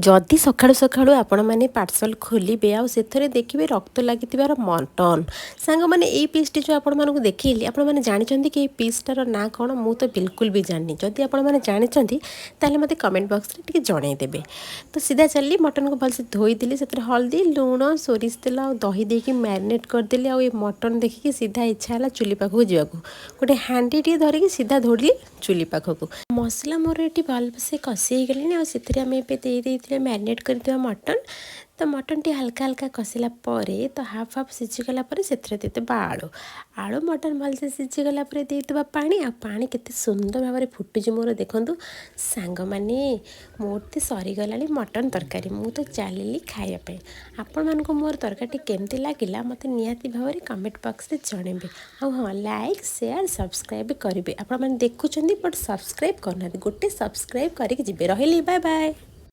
ଯଦି ସକାଳୁ ସକାଳୁ ଆପଣମାନେ ପାର୍ସଲ୍ ଖୋଲିବେ ଆଉ ସେଥିରେ ଦେଖିବେ ରକ୍ତ ଲାଗିଥିବାର ମଟନ୍। ସାଙ୍ଗମାନେ, ଏଇ ପିସ୍ଟି ଯେଉଁ ଆପଣମାନଙ୍କୁ ଦେଖେଇଲି, ଆପଣମାନେ ଜାଣିଛନ୍ତି କି ଏଇ ପିସ୍ଟାର ନାଁ କ'ଣ? ମୁଁ ତ ବିଲକୁଲ ବି ଜାଣିନି। ଯଦି ଆପଣମାନେ ଜାଣିଛନ୍ତି, ତାହେଲେ ମୋତେ କମେଣ୍ଟ ବକ୍ସରେ ଟିକେ ଜଣାଇଦେବେ। ତ ସିଧା ଚାଲିଲି, ମଟନ୍କୁ ଭଲସେ ଧୋଇଦେଲି। ସେଥିରେ ହଳଦୀ, ଲୁଣ, ସୋରିଷ ତେଲ ଆଉ ଦହି ଦେଇକି ମ୍ୟାରିନେଟ୍ କରିଦେଲି। ଆଉ ଏ ମଟନ୍ ଦେଖିକି ସିଧା ଇଚ୍ଛା ହେଲା ଚୁଲି ପାଖକୁ ଯିବାକୁ। ଗୋଟେ ହାଣ୍ଡି ଟିକେ ଧରିକି ସିଧା ଦୌଡ଼ିଲି ଚୁଲି ପାଖକୁ। ମସଲା ମୋର ଏଠି ଭଲସେ କଷି ହେଇଗଲାଣି ଆଉ ସେଥିରେ ଆମେ ଏବେ ଦେଇ ଦେଇଥିଲେ ମ୍ୟାରିନେଟ୍ କରିଥିବା ମଟନ୍। ତ ମଟନ୍ଟି ହାଲକା ହାଲକା କଷିଲା ପରେ, ତ ହାଫ୍ ହାଫ୍ ସିଝିଗଲା ପରେ ସେଥିରେ ଦେଇଦେବା ଆଳୁ। ଆଳୁ ମଟନ୍ ଭଲସେ ସିଝିଗଲା ପରେ ଦେଇଦେବା ପାଣି। ଆଉ ପାଣି କେତେ ସୁନ୍ଦର ଭାବରେ ଫୁଟୁଛି ମୋର, ଦେଖନ୍ତୁ। ସାଙ୍ଗମାନେ, ମୋର ତ ସରିଗଲାଣି ମଟନ୍ ତରକାରୀ। ମୁଁ ତ ଚାଲିଲି ଖାଇବା ପାଇଁ। ଆପଣମାନଙ୍କୁ ମୋର ତରକାରୀଟି କେମିତି ଲାଗିଲା, ମୋତେ ନିହାତି ଭାବରେ କମେଣ୍ଟ ବକ୍ସରେ ଜଣାଇବେ। ଆଉ ହଁ, ଲାଇକ୍, ସେୟାର, ସବସ୍କ୍ରାଇବ୍ କରିବେ। ଆପଣମାନେ ଦେଖୁଛନ୍ତି ବଟ୍ ସବସ୍କ୍ରାଇବ୍ କରୁନାହାନ୍ତି। ଗୋଟେ ସବସ୍କ୍ରାଇବ୍ କରିକି ଯିବେ। ରହିଲି, ବାଏ ବାଏ।